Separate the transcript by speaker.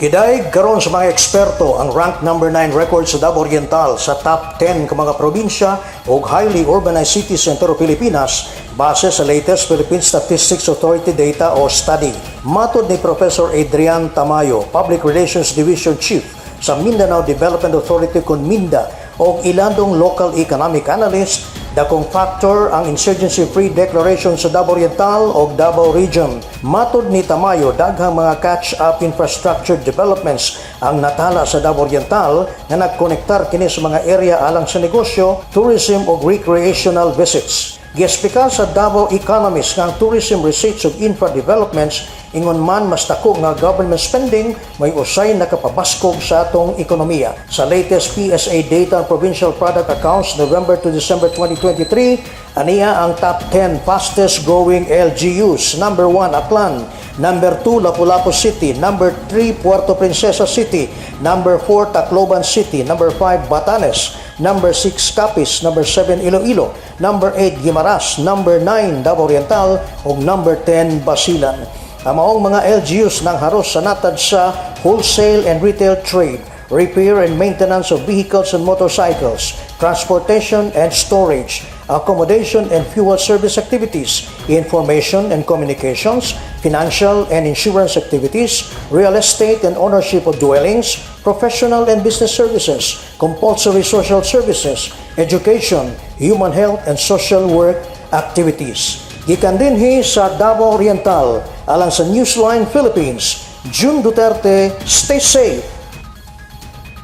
Speaker 1: Gidaig karon sa mga eksperto ang rank number 9 record sa Davao Oriental sa top 10 ka mga probinsya ug highly urbanized cities sa entero Pilipinas base sa latest Philippine Statistics Authority data o study. Matod ni Professor Adrian Tamayo, Public Relations Division Chief sa Mindanao Development Authority kon MinDA o ilandong local economic analyst, dakong factor ang insurgency-free declaration sa Davao Oriental o Davao Region. Matod ni Tamayo, daghang mga catch-up infrastructure developments ang natala sa Davao Oriental nga nagkonektar kini sa mga area alang sa negosyo, tourism ug recreational visits. Giesplikar sa Davao Economist nga ang tourism receipts ug infra developments, ingon man mas dako nga government spending, may usay nakapabaskog sa atong ekonomiya. Sa latest PSA data on provincial product accounts November to December 2023, aniya ang top 10 fastest growing LGUs. Number 1, Aklan. Number 2, Lapu-Lapu City. Number 3, Puerto Princesa City. Number 4, Tacloban City. Number 5, Batanes. Number 6, Capiz. Number 7, Iloilo. Number 8, Guimaras. Number 9, Davao Oriental. Ug number 10, Basilan. Ang maong mga LGUs nang haros sa natad sa wholesale and retail trade, repair and maintenance of vehicles and motorcycles, transportation and storage, accommodation and fuel service activities, information and communications, financial and insurance activities, real estate and ownership of dwellings, professional and business services, compulsory social services, education, human health and social work activities. Gikan dinhi sa Davao Oriental, alang sa Newsline Philippines, June Duterte, stay safe.